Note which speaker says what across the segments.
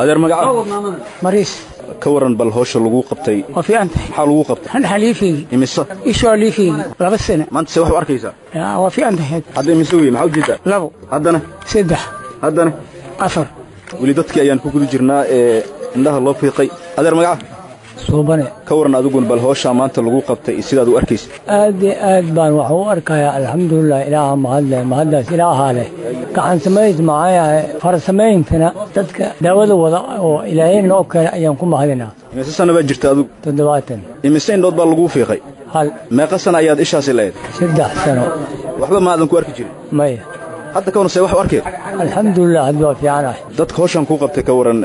Speaker 1: Adeer, magaca?
Speaker 2: Mariis.
Speaker 1: Ka waran bal hawsha lagu qabtay?
Speaker 2: Waa fiican tahay.
Speaker 1: Maxaa lagu qabtay?
Speaker 2: Indhaha lii fiigi.
Speaker 1: Imise?
Speaker 2: Ishoo lii fiigi 2 sano.
Speaker 1: Maanta se wax u arkaysaa?
Speaker 2: Waa fiican tahay.
Speaker 1: Hadda imise wey? Maxaa ujeedaa?
Speaker 2: Labo.
Speaker 1: Haddana?
Speaker 2: Saddex.
Speaker 1: Haddana?
Speaker 2: Afar.
Speaker 1: Weli dadkii ayaan ku guda jirnaa ee indhaha loo fiiqay. Adeer, magaca?
Speaker 3: Suubane.
Speaker 1: Ka waran adiguna bal hawshaa maanta lagu qabtay iyo sidaad u arkaysa?
Speaker 3: Aad iyo aad baan wax u arkayaa, alxamdulilah. Ilaaha mahadle, mahaddaas ilaahaa leh. Gacan samays maxaa farsamayntana dadka daawada wada oo Ilaahay noo keenay ayaan ku mahadinaa.
Speaker 1: Imise sana baa jirta adigu?
Speaker 3: 70.
Speaker 1: Imise indhood baa laguu fiiqay?
Speaker 3: Hal.
Speaker 1: Meeqa sana ayaad ishaasi lahayd?
Speaker 3: 3 sano.
Speaker 1: Waxba maadan ku arki jirin?
Speaker 3: Maya.
Speaker 1: Hadda ka waran, see wax u arkeen?
Speaker 3: Alxamdulilah, hadda waa fiicanahay.
Speaker 1: Dadka hawshan kuu qabtay ka waran,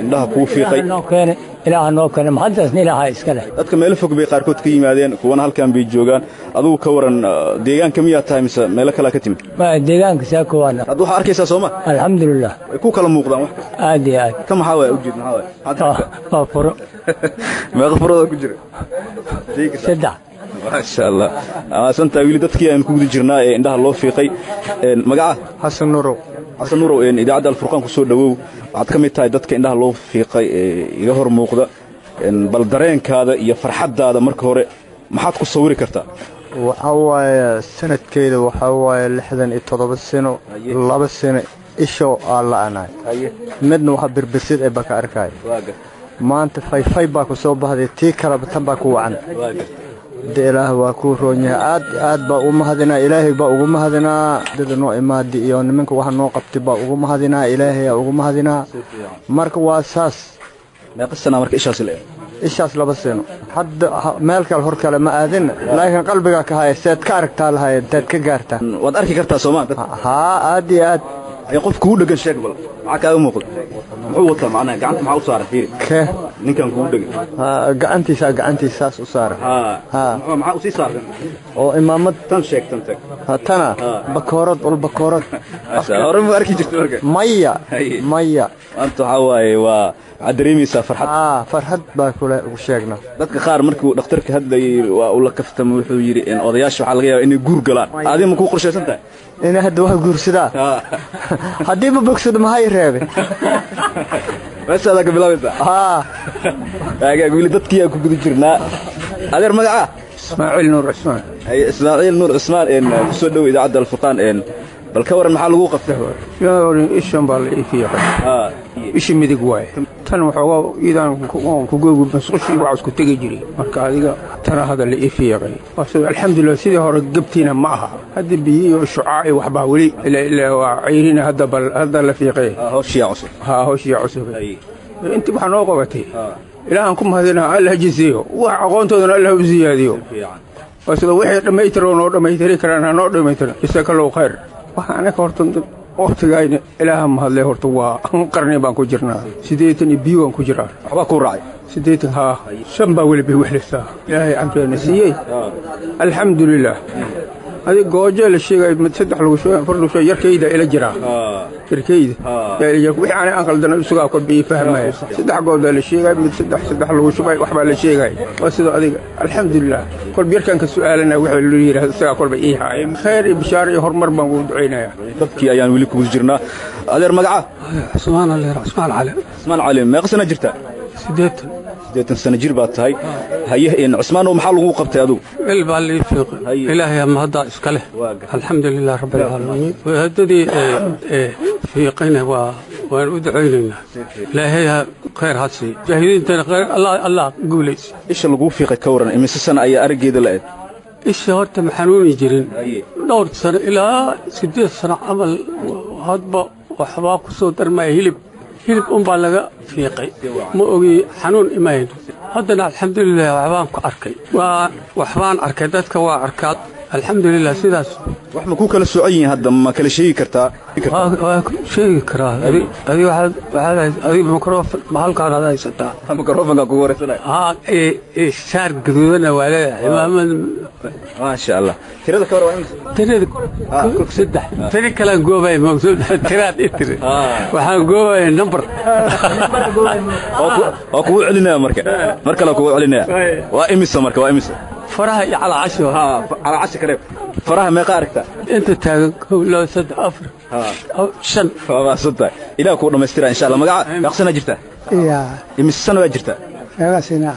Speaker 1: indhaha kuu fiiqay?
Speaker 3: Noo keenay, Ilaaha noo keenay, mahaddaasna Ilaaha iska leh.
Speaker 1: Dadka meelo fog bay qaarkood ka yimaadeen, kuwana halkan bay joogaan. Adigu ka waran, deegaanka miyaa tahay mise meelo kalea ka timid?
Speaker 3: Ma, deegaanka Saako waana.
Speaker 1: Hadda waxaa arkaysaa sooma?
Speaker 3: Alxamdulilah.
Speaker 1: Way ku kala muuqdaan wax kasta.
Speaker 3: Aad iyo aad.
Speaker 1: Ka maxaa waay ujeed? Maxaa waay?
Speaker 3: Waa furo.
Speaker 1: Meeqa furooda ku jira?
Speaker 3: Saddex.
Speaker 1: Maasha Allah, maasantaa. Weli dadkii ayaan ku guda jirnaa ee indhaha loo fiiqay. Magaca?
Speaker 4: Xasan Nurow.
Speaker 1: Xasan Nurow, idaacadda Alfurqaan ku soo dhowow. Waxaad ka mid tahay dadka indhaha loo fiiqay ee iga hor muuqda. Bal dareenkaada iyo farxaddaada marka hore maxaad ku sawiri kartaa?
Speaker 4: Waxaa waaye sanadkeyda waxaa waaye 67 sano. 2 sano ishoo aa la'anaay, midna waxa birbirsid ee baa ka arkaya. Maanta fayfay baa ku soo baxday, tii kaleba tan baa ku wacan. De Ilaah waa kuu roon yahay, aad aad baa ugu mahadinaa. Ilaahay baa ugu mahadinaa. Dada noo imaadi iyo nimanka waxa noo qabtay baa ugu mahadinaa. Ilaahay aa ugu mahadinaa. Marka waa saas.
Speaker 1: Meeqa sanaa marka ishaasi la
Speaker 4: Ishaas 2 sano. Hadda meel kale hor kale ma aadin, laakiin qalbigaa ka haya. Seed ka aragtaa lahay, inteed ka gaartaa?
Speaker 1: Waad arki kartaa soomaa?
Speaker 4: Haa, aad iyo aad.
Speaker 1: Ay, qof kugu dhegan sheeg bal, maxaa kaaga muuqda? Muxuu wataa macnaha? Gacanta maxaa u saaran? Fiiri.
Speaker 4: Ke?
Speaker 1: Ninkan kugu dhegan.
Speaker 4: Gacantiisa, gacantiisa saas u saaran.
Speaker 1: Maxaa usii saaran?
Speaker 4: Oo imaamad.
Speaker 1: Tan sheeg, tan tag.
Speaker 4: Tana bakoorad, ul bakoorad.
Speaker 1: Hore ma arki jirta marka?
Speaker 4: Maya, maya.
Speaker 1: Maanta waxaa waaye waa waxaad dareemaysaa farxad.
Speaker 4: Farxad baa kule ugu sheegnaa.
Speaker 1: Dadka qaar markuu dhakhtarka hadlayay waa uu la kaftamo. Wuxuu yidhi in odayaasha waxaa laga yaabaa inay guur galaan. Adiga ma kuu qorshaysan tahay?
Speaker 4: Ina hadda wax guursadaa haddii ma bogsado maxay reebe?
Speaker 1: Meeshaadaa ka bilaabaysaa. Agaag, weli dadkii aan ku guda jirnaa. Adeer, magaca?
Speaker 5: Ismaaciil Nuur Cusmaan.
Speaker 1: Ismaaciil Nuur Cusmaan, kusoo dhow idaacadda Alfurqaan. Bal ka waran maxaa lagu qabtay?
Speaker 5: Ishan baa la ii fiiqay, ishi midig waaye. Tan waxoogaa iidaan kugoogu masqushii waxaas ku tegi jiray. Marka adiga tana hadda la ii fiiqay. Alxamdulilah, sidii hore gebtiina ma aha. Hadda biyi iyo shucaaci waxbaa weli waa cayrina. Hadda bal hadda la fiiqay.
Speaker 1: Hawshiyaa cusub.
Speaker 5: Haa, hawshiyaa cusub. Intii waxaa noo qabatay Ilaahan ku mahadinaa, Allah jiseeyo. Wax aqoontoodana Allah u siyaadiyo. Waa sida wixii dhammaytiro noo dhammaytiri karaan ha noo dhammaytiro. Jazakallahu khayr. Waxa anaka horta wakhtigayna Ilaaha mahadle. Horta waa qarni baan ku jirnaa, 80 iyo biyo baan ku jiraa.
Speaker 1: Waxbaa kuu raacay?
Speaker 5: 80, haa, shan baa weli bay wehlaysaa. Ilaahay camriyaana siiyey, alxamdulilah. Adig goojo la sheegay, mid saddex lagu sheegay, afar lagu sheegay, yarkayda ila jiraa, yarkayda yaa ila jira. Wixii aanay aan qaldana isugaa kolba ii fahmaya. Saddex goodaa la sheegay, mid saddex saddex lagu shubay, waxbaa la sheegay. Waa sidoo adiga, alxamdulilah. Kolba yarkaan ka su'aalana wixii loo yidhaahdo isagaa kolba ii haaya. Khayr iyo bishaaro iyo horumar baan ugu ducaynayaa.
Speaker 1: Dadkii ayaan weli kugu jirnaa. Adeer, magaca?
Speaker 6: Cusmaan Aleer, Cusmaan Cali.
Speaker 1: Cusmaan Cali, meeqa sana jirtaa?
Speaker 6: 80.
Speaker 1: 80 sano jir baad tahay. Haye, Cusmaan, maxaa lagu qabtay adigu?
Speaker 6: Il baa lii fiiqay. Ilaahay mahaddaa iska leh, alxamdu lilah rabbi alcaalamiin. Wadaadadii fiiqayna waa waan u ducaynaynaa. Ilaahay ha khayr ha siiyo. Mujaahidiintana khayr Allah, Allah guulaysa.
Speaker 1: Isha laguu fiiqay ka waran, imise sana ayaa araggeeda la ed?
Speaker 6: Isha horta ma xanuuni jirin dhowr sano, ilaa 8 sano camal. Hadba waxbaa ku soo darmaya. Hilib, hilib unbaa laga fiiqay, ma ogi xanuun imayn. Haddana alxamdulilah, waxbaan ku arkay, waa waxbaan arkay, dadka waa arkaa, alxamdulilah sidaas.
Speaker 1: Wax ma ku kala socan yihiin hadda? Ma kala sheegi kartaa?
Speaker 6: Waa sheegi karaa. Adi waxaad adi microfon ma halkaan aad haysataa?
Speaker 1: Microfonka kugu wareysanaya.
Speaker 6: Haa, shaar gaduudana waa leedahay, cimaamad.
Speaker 1: Maasha Allah. Tirada ka war waa imisa?
Speaker 6: Tirada saddex. Tiri kalaan goobaya, tiraad i tiri, waxaan goobaya number.
Speaker 1: Waa kugu celinaya marka, mar kale kugu celinaya. Waa imisa marka? Waa imisa?
Speaker 6: Faraha iyo calaacashi.
Speaker 1: Calaacashi kareeb. Faraha meeqa aragtaa?
Speaker 6: Inta taagan 1, 2, 3, 4, 5.
Speaker 1: Waa mahadsantahay, ilaah kuu dhammaystira insha Allah. Magaca meeqa sana jirtaa?
Speaker 2: Ya.
Speaker 1: Imise sano baa jirtaa?
Speaker 2: Meeqa sana?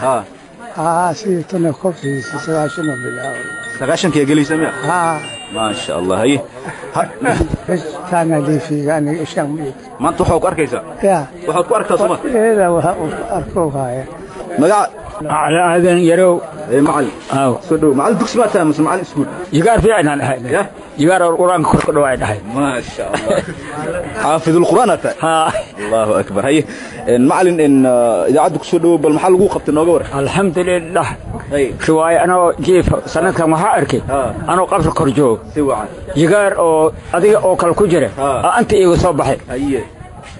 Speaker 2: Haa, sidii tana kobciisa 90 bilaabay.
Speaker 1: 90-kiyaa gelaysa miya?
Speaker 2: Haa.
Speaker 1: Maasha Allah. Haye.
Speaker 2: Bes taana liifiga aniga ishaan ma.
Speaker 1: Maanta waxaa ku arkaysaa?
Speaker 2: Ya.
Speaker 1: Waxaad ku aragtaa soma?
Speaker 2: Eeda waxa uu arko haya.
Speaker 1: Magaca?
Speaker 7: Macalin Aadan Yarow.
Speaker 1: Ee macalin.
Speaker 7: Aaw.
Speaker 1: Soo dhow. Macalin dugsi baa tahay mise macalin iskuul?
Speaker 7: Jigaar fiican aan ahay.
Speaker 1: Ya?
Speaker 7: Jigaar oo quraanka kor ku dhawaay dhahay.
Speaker 1: Maasha Allah. Xaafidul Qur'aan aad tahay.
Speaker 7: Haa.
Speaker 1: Allahu akbar. Haye. Macalin in idaacadda ku soo dhowow, bal maxaa lagu qabtay nooga war?
Speaker 7: Alxamdulilah.
Speaker 1: Haye.
Speaker 7: Riwaayo anoo jiif sanadkan waxaa arkay anoo qabri kor joog.
Speaker 1: Si wacan.
Speaker 7: Jigaar oo adiga oo kale ku jira. Anta iiga soo baxay.
Speaker 1: Haye.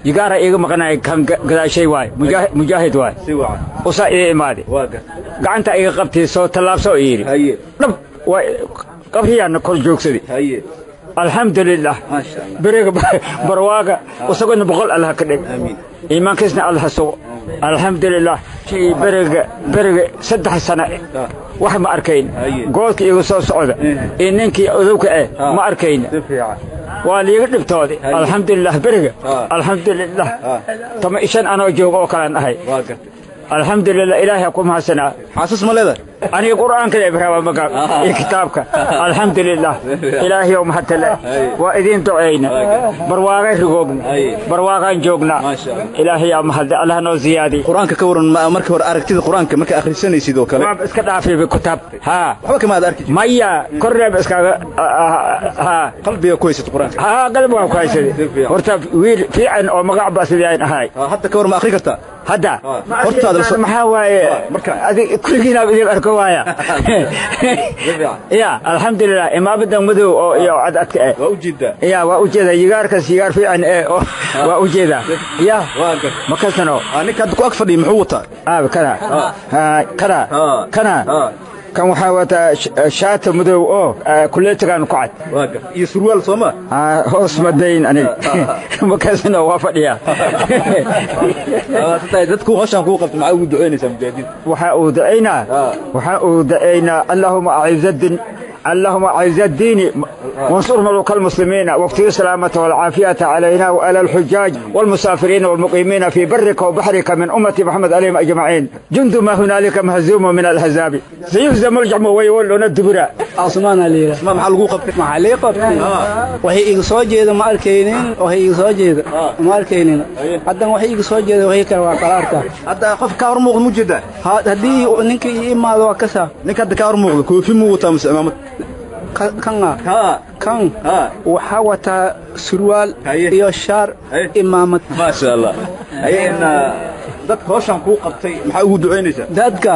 Speaker 7: Jigaara iiga maqanaya kan gadaashay waay, mujaahid waay.
Speaker 1: Si wacan.
Speaker 7: Usaa ii imaaday.
Speaker 1: Waa gar.
Speaker 7: Gacanta iga qabtay, soo tallaabso ii yidhi.
Speaker 1: Haye.
Speaker 7: Dhab waa qabriyaana kor joogsaday.
Speaker 1: Haye.
Speaker 7: Alxamdulilah.
Speaker 1: Maasha Allah.
Speaker 7: Beriga barwaaga isagona 100 Allah ka dhig.
Speaker 1: Aamiin.
Speaker 7: Iimaankiisna Allah sugo. Alxamdulilah. Shay beriga beriga 3 sano wax ma arkayn.
Speaker 1: Haye.
Speaker 7: Goodka iga soo socda iyo ninkii odowka ma arkayn.
Speaker 1: Si fiican.
Speaker 7: Waa liiga dhibtooday.
Speaker 1: Haye.
Speaker 7: Alxamdulilah beriga. Alxamdulilah. 15 anoo jooga oo kalaan ahay.
Speaker 1: Waa gartay.
Speaker 7: Alxamdulilah, ilaahay ku mahadsanaa.
Speaker 1: Xaasas ma leedahay?
Speaker 7: Aniga qur'aanka ibraaba maga iyo kitaabka. Alxamdulilah, ilaahay oo mahadtale. Waa idiin duceyna, barwaaqay rigoogna, barwaaqaan joognaa.
Speaker 1: Maasha Allah.
Speaker 7: Ilaahay yaa mahadle, Allah noo ziyaadi.
Speaker 1: Quraanka ka waran, marka hore aragtida quraanka marka akhrisanaysid oo kale?
Speaker 7: Waa iska dhaafay kitaab, haa.
Speaker 1: Waxba kama aad arki jirin?
Speaker 7: Maya, korreeb iskaga, haa.
Speaker 1: Qalbiga ku haysat quraanka?
Speaker 7: Haa, qalbi waan ku haysaday.
Speaker 1: Si fiican.
Speaker 7: Horta wiil fiican oo magac ba sidaan ahay.
Speaker 1: Hadda ka waran, ma akhri kartaa?
Speaker 7: Hadda
Speaker 1: Hortaada
Speaker 7: maxaa waaye?
Speaker 1: Marka.
Speaker 7: Adig kulligiina idin arko waaya.
Speaker 1: Fiican.
Speaker 7: Ya, alxamdulilah, imaamadan madow oo iyo cadadka
Speaker 1: Waa u jeedaa?
Speaker 7: Ya, waa ujeeda yigaarkaas, yigaar fiican oo waa ujeeda ya.
Speaker 1: Waa gartay.
Speaker 7: Ma kasano.
Speaker 1: Ninka hadda ku ag fadhiya muxuu wataa?
Speaker 7: Aab kana. Ha, kana. Kana. Kan waxaa wataa shaati madow oo kuleetigan ku cad.
Speaker 1: Waa gartay. Iyo surwaal soo ma?
Speaker 7: Hoos madayn aniga ma kasano, waa fadhiyaa.
Speaker 1: Waa tahay dadku hawshan kuu qabtay, maxaa ugu duceynaysaa mujaahidiinta?
Speaker 7: Waxa uu ducaynaa, waxa uu ducaynaa, allahuma aciz الدين، اللهم أعز الدين وانصر ملوك المسلمين واكتب السلامة والعافية علينا وعلى الحجاج والمسافرين والمقيمين في برك وبحرك من أمة محمد عليهم أجمعين. جند ما هنالك مهزوم من الأحزاب، سيهزم الجمع ويولون الدبر.
Speaker 8: Cusmaan aa la yidhaha.
Speaker 1: Cusmaan, maxaa lagu qabtay?
Speaker 8: Maxaa lii qabtay? Waxay iga soo jeeda ma arkaynin, waxay iga soo jeeda ma arkaynin. Haddana waxay iga soo jeeda, waxay kale waa kala arkaa.
Speaker 1: Hadda qof ka hor muuqda mu jeedaa?
Speaker 8: Haddii ninka ii imaado waa kasaa.
Speaker 1: Ninka hadda ka hor muuqda koofi muu wataa mise cimaamad?
Speaker 8: Kan kan waxaa wataa surwaal iyo shaar, imaamad.
Speaker 1: Maasha Allah. Haye, in dadka hawshan kuu qabtay maxaa ugu duceynaysaa?
Speaker 8: Dadka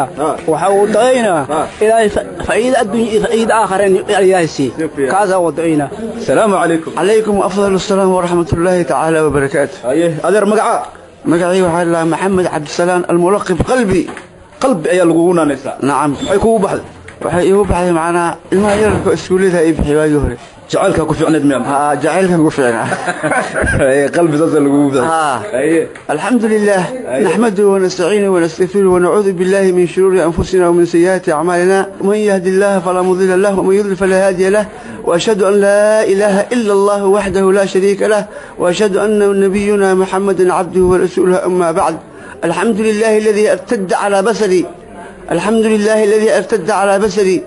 Speaker 8: waxaa uu ducaynaa ilaahay faa'iida adduunya iyo faa'iida aakhira ilaahay sii, kaasaa uu ducaynaa.
Speaker 1: Salaamu calaykum.
Speaker 9: Calaykum afdal asalaam waraxmat ullaahi tacaala wabarakaatu.
Speaker 1: Haye adeer, magaca?
Speaker 9: Magacii waxaa la Maxamed Cabdisalaan Almulaqib Qalbi.
Speaker 1: Qalbi ayaa lagugu naanaysaa?
Speaker 9: Nacam.
Speaker 1: Maxay kugu baxday?
Speaker 9: Waxay iigu baxday macnaa ilmaha yararka iskuullada ii bixi waagii hore.
Speaker 1: Jacaylkaa ku fiicneed miya?
Speaker 9: Haa, jacaylkan ku fiicnaa.
Speaker 1: Haye, qalbi saasa lagugu baxday.
Speaker 9: ها.
Speaker 1: Haye.
Speaker 9: الحمد لله، نحمده ونستعينه ونستغفره ونعوذ بالله من شرور أنفسنا ومن سيئات أعمالنا، من يهد الله فلا مضل له ومن يضلل فلا هادي له، وأشهد أن لا إله إلا الله وحده لا شريك له، وأشهد أن نبينا محمد عبده ورسوله، أما بعد، الحمد لله الذي ارتد على بصري، الحمد لله الذي ارتد على بصري،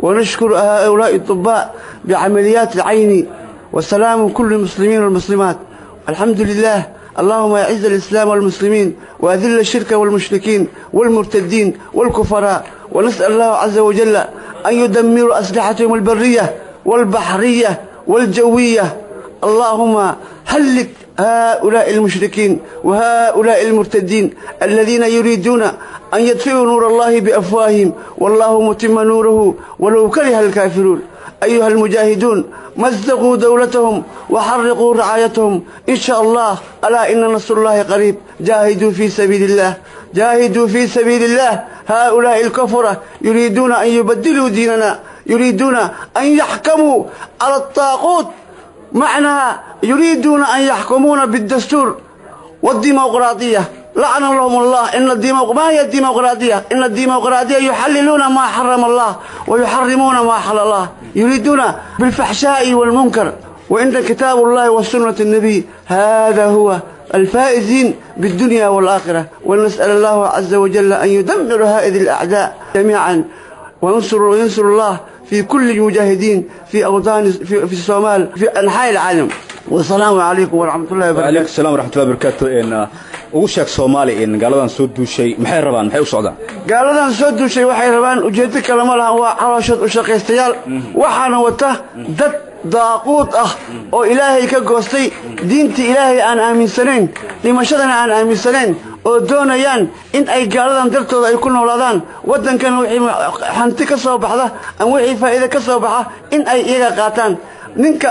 Speaker 9: ونشكر هؤلاء الأطباء بعمليات العين، والسلام كل المسلمين والمسلمات. الحمد لله، اللهم اعز الإسلام والمسلمين وأذل الشرك والمشركين والمرتدين والكفراء، ونسأل الله عز وجل أن يدمر أسلحتهم البرية والبحرية والجوية. اللهم هلك هؤلاء المشركين وهؤلاء المرتدين الذين يريدون أن يطفئوا نور الله بأفواههم، والله متم نوره ولو كره الكافرون. أيها المجاهدون، مزقوا دولتهم وحرقوا رعايتهم إن شاء الله. ألا إن نصر الله قريب. جاهدوا في سبيل الله، جاهدوا في سبيل الله. هؤلاء الكفرة يريدون أن يبدلوا ديننا، يريدون أن يحكموا على الطاغوت، معناها يريدون أن يحكمون بالدستور والديمقراطية. لعن لهم الله. إن ما هي الديمقراطية؟ إن الديمقراطية يحللون ما حرم الله ويحرمون ما حل الله، يريدون بالفحشاء والمنكر. وإن كتاب الله وسنة النبي هذا هو الفائزين بالدنيا والآخرة. ونسأل الله عز وجل أن يدمر هذه الأعداء جميعا، وينصر الله في كل المجاهدين في أوطان في الصومال في أنحاء العالم. والسلام عليكم ورحمة الله وبركاته.
Speaker 1: وعليكم السلام ورحمة الله وبركاته. إن ugu sheeg Soomaali in gaaladan soo duushay maxay rabaan, maxay u socdaan?
Speaker 9: Gaaladan soo duushay waxay rabaan ujeedo kale ma lahan, waa calooshood u shaqaystayaal. Waxaana wata dad daaquud ah oo ilaahay ka goostay, diinta ilaahay aan aaminsanayn, dhimashadana aan aaminsanayn, oo doonayaan in ay gaaladan dartooda ay ku noolaadaan. Waddankan wixii hanti ka soo baxda ama wixii faa'iido ka soo baxa in ay iyaga qaataan. Ninka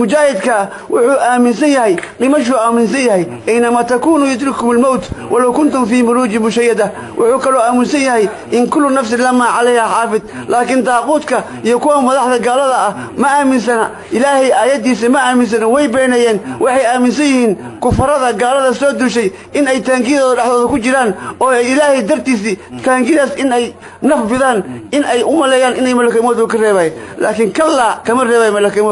Speaker 9: mujaahidka wuxuu aaminsan yahay dhimashuu aaminsan yahay, aynamaa takuunu yudrikum almowt walow kuntum fii muruuji mushayada. Wuxuu kaloo aaminsan yahay in kullu nafsin lamaa calayha xaafid. Laakiin daaquudka iyo kuwa madaxda gaalada ah ma aaminsana ilaahay aayaddiisa, ma aaminsana, way beenayeen. Waxay aaminsan yihiin kufarada gaalada soo duushay in ay taangiyadooda dhexdooda ku jiraan, oo ay ilaahay dartiisii taangidaas in ay naf bidaan, in ay u maleeyaan inay malakalmowt uu ka reebay. Laakiin kallaa, kama reebay malakalmowt.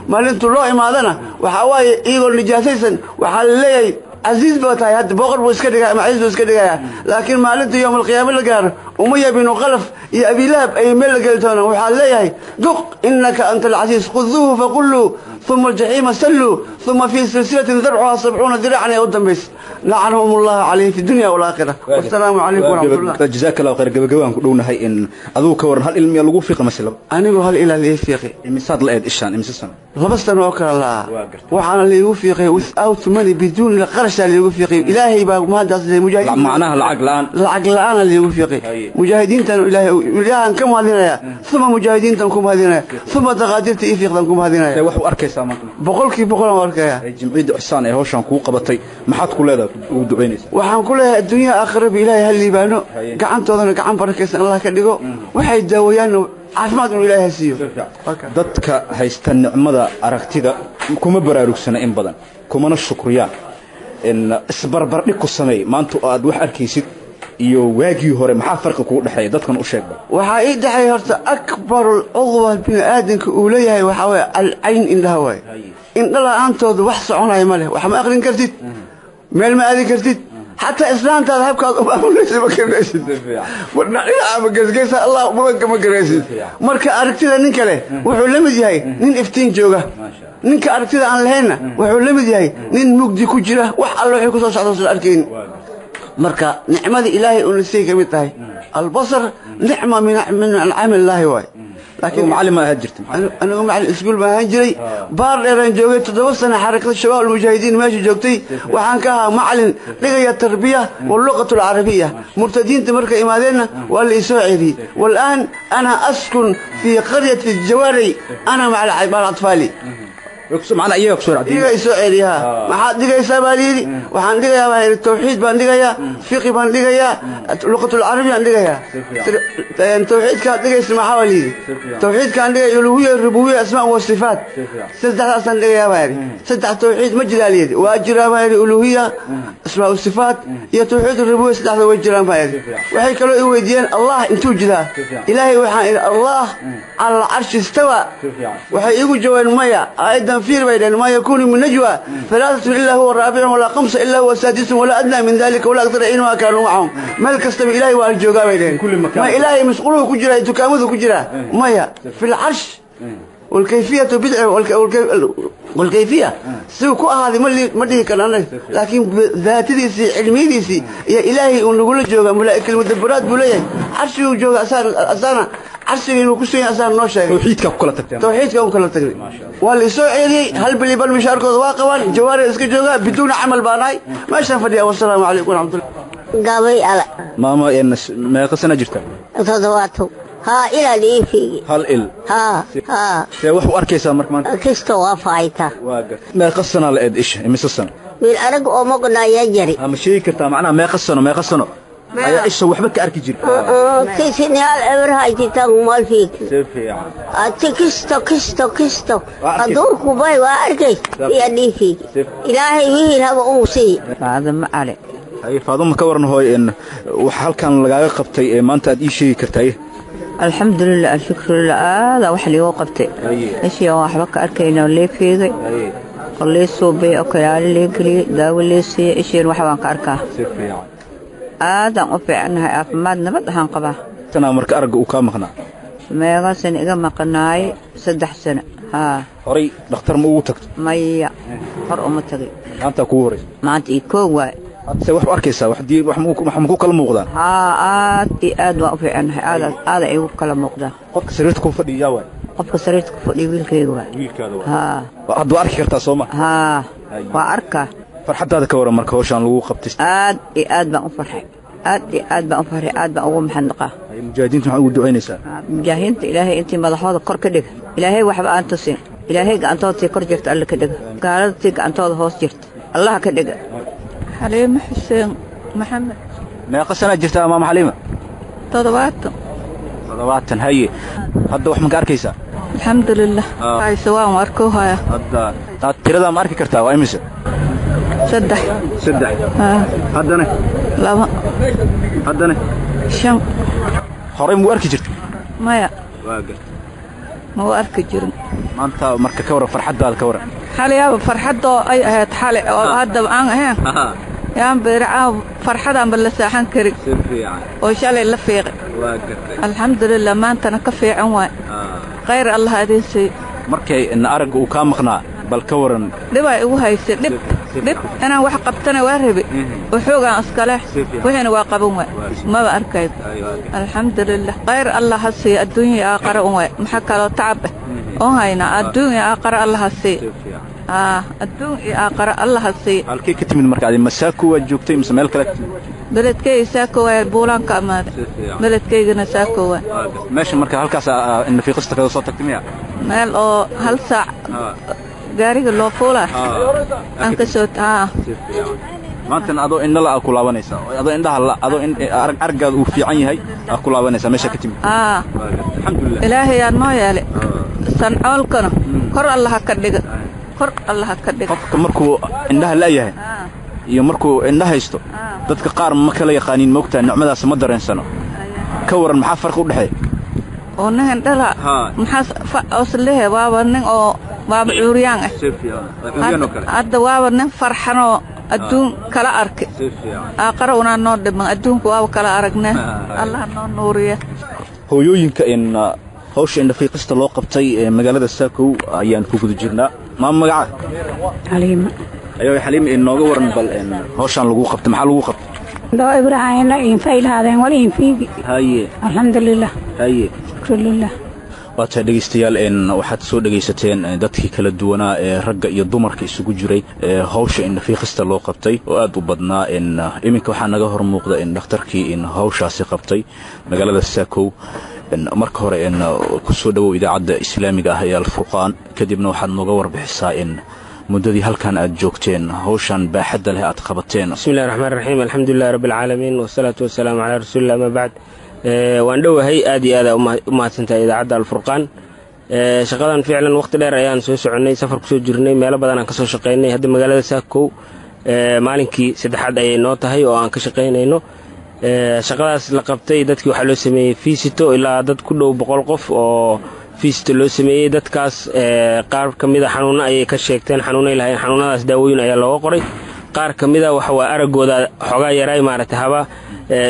Speaker 9: Maalintuu loo imaadana waxaa waaye iyagoo nijaasaysan waxaa la leeyahay casiis baa tahay, hadda boqor buu iska dhigaya ama casiis buu iska dhigaya. Laakiin maalinta yowm alqiyaama la gaaro, Umaya binu Qalaf iyo Abilahab ay meel la geli doonaan. Waxaa leeyahay duq innaka anta alcasiis, khuduuhu faqulluu uma aljaxiima salluu uma fii silsilatin darcuhaa 70 diraacan ee u dambaysa. Lacanahum allahu calayhim fi dunya walaakhira. Wasalaamu calaykum waraxmatullah.
Speaker 1: Jazaaka allahu khayr. Gabagabaan ku dhownahay, in adigu ka waran, hal ilmiya lagu fiiqa mase laba?
Speaker 9: Anigu hal ilaa lii fiiqi.
Speaker 1: Imisaad la eed ishaan, imise sano?
Speaker 9: 2 sano oo kale la'aa. Waxaana liigu fiiqay without money, biduun qarashaa liigu fiiqay. Ilaahay baa mahadaas leeyahay. Mujaahidiin
Speaker 1: macnaha lacag la'aan?
Speaker 9: Lacag la'aana liigu fiiqay. Mujaahidiintan ilaahay ilaahan ka mahadinaya, uma mujaahidiintan ku mahadinaya, uma daqaadiirta ii fiiqdan ku mahadinaya.
Speaker 1: Wax u arkaysaa maanta?
Speaker 9: 100% aan arkaya.
Speaker 1: Jimciyadda Ixsaan ee hawshan kuu qabatay maxaad ku leedahay, ugu ducaynaysaa?
Speaker 9: Waxaan ku leeyahay adduunyaha aakhiraba ilaahay ha liibaano, gacantoodana gacan barakaysan Allah ka dhigo, waxay daawayaanna caafimaad inuu ilaahay ha siiyo.
Speaker 1: Dadka haysta nicmada aragtida kuma baraarugsana in badan, kumana shukriyaan. In isbarbardhig ku sameey maanta oo aad wax arkaysid iyo waagii hore, maxaa farqi kugu dhexeeya? Dadkan u sheegba.
Speaker 9: Waxaa ii dhexeeya horta akbarul cudwa bini aadamka uu leeyahay waxaa waaye alcayn, indhaha waaye. Indha la'aantooda wax soconaya ma leh, wax ma aqrin kartid, meel ma aadi kartid, xataa islaantaada habkaad u maamulaysa ma garanaysid, dhinaca ma gesgesa allah ma garanaysid. Marka aragtida nin kale wuxuu la mid yahay nin iftiin jooga, ninka aragtida aan lahaynna wuxuu la mid yahay nin mugdi ku jira, wax alla waxay ku soo socda soo arkayn. Marka nicmada ilaahay uuna siiyey ka mid tahay albasar, nicma min ancaami illaahi waay.
Speaker 1: Laakiin macallin ma ahaan jirta?
Speaker 9: Anigu macallin iskuul baan ahaan jiray. Baar dheeraan joogay 7 sano, xarakada shabaab almujaahidiin meesha joogtay waxaan ka ahaa macallin dhigaya tarbiya waluqatu alcarabiya. Murtadiinta markay imaadeenna waa la isoo ceeriyey. Walaan ana askun fii qaryati jawaarey, ana maca atfaali.
Speaker 1: Macnaa iyaga kusoo racdiyey?
Speaker 9: Iyaga isoo ceeriyaha. Maxaad dhigaysaa baa layidhi. Waxaan dhigayaa baa yidhi tawxiid baan dhigayaa, fiqi baan dhigayaa, luqatulcarabi baan dhigayaa. Tawxiidkaad dhigaysa maxaa baa layidhi? Tawxiidkaan dhigaya uluhiya, rububiya, asmaa wa sifaat, saddexdaasaan dhigayaa baa yidhi. Saddex tawxiid ma jiraa layidhi. Waa jiraa baa yidhi, uluhiya, asmaa wa sifaat iyo tawxiid rububiya, saddexda way jiraan baa yidhi. Waxay kaloo i weydiiyeen Allah intuu jiraa ilaahay. Waxaan idhi Allah cala alcarshi istawa. Waxay iigu jawaabeen maya, aayaddan fiir bay dhaheen, maa yakuunu min najwa halaatatun ilaa huwa raabicun walaa khamsa ilaa huwa saadisun walaa adnaa min dalika walaa akthara aynamaa kaanuu macahum. Meel kastaba ilaahay waa joogaa bay dhaheen. Ma ilaahay masquuluhu ku jiraa, dukaamadu ku jiraa? Maya, fi lcarsh والكيفية بدع، والكيفية سو ku ahaaday ma dhihi karno anaga, laakiin daatadiisii cilmiyadiisii iyo ilaahay uu nagula jooga. Malaa'ika almudabaraat buu leeyahay, carshiguu jooga, asaana carshiga inuu ku sugan yahay asaana noo sheegay.
Speaker 1: Tawxiidka ku kala tagteen?
Speaker 9: Tawxiidka ku kala tagnay. Waa la isoo ceeliyey, hal bili bal mishaarkooda waa qabaan, jawaari iska jooga, biduuna camal baan ahay, meeshaan fadhiya. Wasalaamu calaykum waraxmatullah.
Speaker 10: Gabay ala.
Speaker 1: Maama, meeqa sana jirta?
Speaker 10: 70. Haa, ilaa lii fiigi.
Speaker 1: Hal il?
Speaker 10: Haa haa.
Speaker 1: See wax u arkaysaa marka maanta?
Speaker 10: Kisto waa faayta.
Speaker 1: Waa gartay. Meeqa sana la eed isha, imise sano?
Speaker 10: Wiil arag oo maqnaaya jari.
Speaker 1: Ma sheegi kartaa macnaha meeqa sano, meeqa sano ayaa isha waxba ka arki jirta?
Speaker 10: Kisini hal eber haytitan umal fiig.
Speaker 1: Si fiican.
Speaker 10: Ati kisto kisto kisto aduurku bay waa arkay iyo lii fiigi. Ilaahay wiil haba uu sii.
Speaker 11: Faadama cali.
Speaker 1: Haye Faaduma, ka waran hooy, waxa halkan lagaaga qabtay ee maanta aad ii sheegi kartay?
Speaker 10: Alxamdulilah, alshukrulilah, aada wax liigu qabtay. Ishii aan waxba ka arkayna oo lee fiigay oo lee suubay oo kalaali lee geliyey, daawo lee siiyey, ishiin wax baan ka arkaa. Aadaan u fiicanahay, caafimaad nabad ahaan qabaa.
Speaker 1: Tanaa marka aragga uu kaa maqnaa?
Speaker 10: Meeqa sano iga maqnaay? 3 sano, haa.
Speaker 1: Horay dhakhtar ma ugu tagto?
Speaker 10: Maya, hor uma tagay.
Speaker 1: Maantaa kugu horaysa?
Speaker 10: Maanta ii koog waay.
Speaker 1: Se wax u arkaysaa? Wax dii wax ma ku kala muuqdaan?
Speaker 10: Haa, aad iyo aad waan u fiicanahay, aad aada igu kala muuqdaa.
Speaker 1: Qofka sariirta ku fadhiya yaa waay?
Speaker 10: Qofka sariirta ku fadhiya wiilkayga waay.
Speaker 1: Wiilkaada waay?
Speaker 10: Haa.
Speaker 1: Hadda waa arki kartaa soo ma?
Speaker 10: Haa, waa arkaa.
Speaker 1: Farxaddaada ka waran marka hawshaan lagu qabtay?
Speaker 10: Aad iyo aad baan u farxay, aad iyo aad baan u farxay, aad baan ugu maxadnaqaa.
Speaker 1: Mujaahidiinta maxaa ugu ducaynaysaa?
Speaker 10: Mujaahidiinta Ilaahay intii madaxooda kor ka dhiga, Ilaahay waxba aan tusin, Ilaahay gacantooda tii kor jirta Alle ka dhiga, gaalada tii gacantooda hoos jirta Allaha ka dhiga.
Speaker 11: Xaliimo Xuseen Maxamed.
Speaker 1: Meeqa sanaa jirtaa, maama Xaliima?
Speaker 11: 70.
Speaker 1: 70, haye. Hadda wax ma ka arkaysaa?
Speaker 11: Alxamdulilah, hayse waan arko haya.
Speaker 1: Hadda tiradaa ma arki kartaa? Waa imise?
Speaker 11: 3.
Speaker 1: 3. Haddana?
Speaker 11: 2.
Speaker 1: Haddana?
Speaker 11: 5.
Speaker 1: Horey muu arki jirta?
Speaker 11: Maya.
Speaker 1: Waa garta.
Speaker 11: Ma u arki jirin.
Speaker 1: Maanta marka ka waran farxaddaada, ka waran?
Speaker 11: Xaliyaaba farxaddoo ay ahayd xali oo haddaba aan ahayn yaan beeracaa, farxadaanba la saaxan karin oo shalay la fiiqay. Alxamdulilah, maantana ka fiican waay. Khayr Allah idiin siiyo.
Speaker 1: Markay aragga uu kaa maqnaa, bal ka waran?
Speaker 11: Dhibaa igu haysay, dhib, dhib inaan wax qabtana waa rabi oo xoogaan iskale, wixiina waa qaban waay, maba arkayo. Alxamdulilah, khayr Allah ha siiyo, adduunya aaqara un waay. Maxaa kaloo tacab ah oon haynaa? Adduunya aaqara Allah ha siiyo, adduun iyo aaqara Allah ha siiyo.
Speaker 1: Halkee ka timid marka adi? Masaako waad joogtay mise meel kale ka timid?
Speaker 11: Beledkayga Saako waay, Buulaan ka amaaday, beledkaygana Saako waay.
Speaker 1: Meesha marka halkaas nafiiqista kaga soo tagtay miya?
Speaker 11: Meel oo hal saac gaariga loo fuulaa aan ka soo.
Speaker 1: Maantana adoo indhala aa ku laabanaysaa, adoo indhaha la, adoo araggaada uu fiican yahay aa ku laabanaysaa meesha ka timid.
Speaker 11: Alxamdulilah, Ilaahayaa noo yeelay. Sancoolkana kor Allaha ka dhiga, kor Allaha ka dhiga.
Speaker 1: Qofka markuu indhaha la'yahay iyo markuu indha haysto, dadka qaar ma kala yaqaaniin, moogtaa, nicmadaas ma dareensano. Ka waran, maxaa farqi u dhexeeya?
Speaker 11: Oo nin indhala maxaa oslehe, waaba nin oo waaba cuuryaan ah. Hadda waaba nin farxanoo adduun kala arkay, aaqara unaa noo dhiman, adduunka waaba kala aragne, Allah noo nuuriya.
Speaker 1: Hooyooyinka in hawsha indhafiiqista loo qabtay ee magaalada Saakow ayaan ku guda jirnaa. Maama, magaca?
Speaker 12: Xaliima.
Speaker 1: Ayo Xaliima, inooga waran bal hawshaan lagu qabtay, maxaa lagu qabtay?
Speaker 12: Loo ibrahayna infaylahaadeen wal infiigi.
Speaker 1: Haye.
Speaker 12: Alxamdulilah.
Speaker 1: Haye.
Speaker 12: Shukrulilah.
Speaker 1: Waa tahay dhegaystayaal, waxaad soo dhegaysateen dadkii kala duwanaa ee ragga iyo dumarka isugu jiray ee hawsha indhafiiqista loo qabtay oo aad u badnaa. Iminka waxaa naga hor muuqda in dhakhtarkii in hawshaasi qabtay magaalada Saakow. Marka hore ku soo dhowow idaacadda islaamiga ah ee Alfurqaan, kadibna waxaad nooga warbixisaa in muddadii halkan aad joogteen hawshan baaxadda leh aad qabateen.
Speaker 13: Bismillahi raxmaan raxiim, alxamdulilahi rabbi alcaalamiin, wasalaatu wasalaamu calaa rasuulillah, ama bacd. Waan dhowahay, aad iyo aad u mahadsantahay idaacadda Alfurqaan. Shaqadan ficlan waqti dheer ayaan soo soconnay, safar kusoo jirnay, meelo badan aan kasoo shaqaynay. Hadda magaalada Saakow maalinkii saddexaad ayay noo tahay oo aan ka shaqaynayno. Shaqadaas la qabtay dadkii waxaa loo sameeyey fiisito, ilaa dad ku dhow 100 qof oo fiisito loo sameeyey. Dadkaas qaar ka mida xanuunno ayay ka sheegteen, xanuunay lahayn, xanuunadaas daawooyin ayaa looga qoray. Qaar ka mida waxa waa araggooda xoogaa yaraay, maaragtay, haba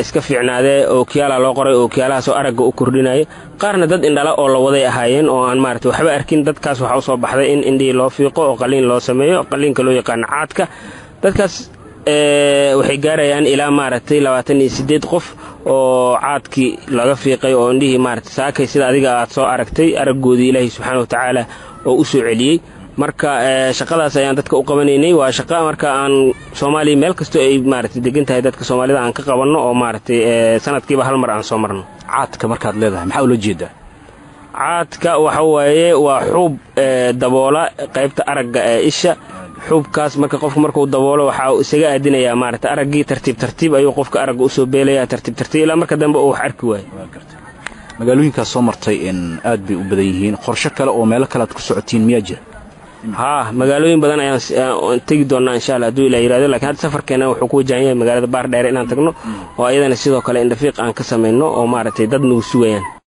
Speaker 13: iska fiicnaadee, ookiyaala loo qoray, ookiyaalahaas oo aragga u kordhinaya. Qaarna dad indhala oo la waday ahaayeen oo aan maaragtay waxba arkin. Dadkaas waxaa usoo baxday in indhihii loo fiiqo oo qaliin loo sameeyo, qaliinka loo yaqaano caadka. Dadkaas waxay gaarayaan ilaa maaragtay 28 qof oo caadkii laga fiiqay oo indhihii maaragtay saakay sida adiga aad soo aragtay araggoodii Ilaahay subxaana wa tacaala oo u soo celiyey. Marka shaqadaas ayaan dadka u qabanaynay. Waa shaqa marka aan Soomaaliya meel kastoo ay maaragtay degan tahay dadka Soomaalida aan ka qabanno oo maaragtay sanadkiiba hal mar aan soo marno.
Speaker 1: Caadka markaad leedahay, maxaa ula jeedaa?
Speaker 13: Caadka waxa waaye waa xuub daboola qaybta aragga ee isha. Xuubkaas marka qofku markuu daboolo, waxaa uu isaga aadinayaa maaragtay araggii. Tartiib tartiib ayuu qofka aragga usoo beelaya, tartiib tartiib, ilaa marka dambe uu wax arki waayo.
Speaker 1: Magaalooyinkaas soo martay in aad bay u badan yihiin. Qorsho kale oo meelo kale aad ku socotiin miyaa jira?
Speaker 13: Haa, magaalooyin badan ayaan tegi doonaa insha Allah hadduu Ilaah yiraahdo, laakiin hadda safarkeena wuxuu ku wajahan yahay magaalada Baardheere inaan tagno oo ayadana sidoo kale indhafiiq aan ka samayno oo maaragtay dad nagu sugayaan.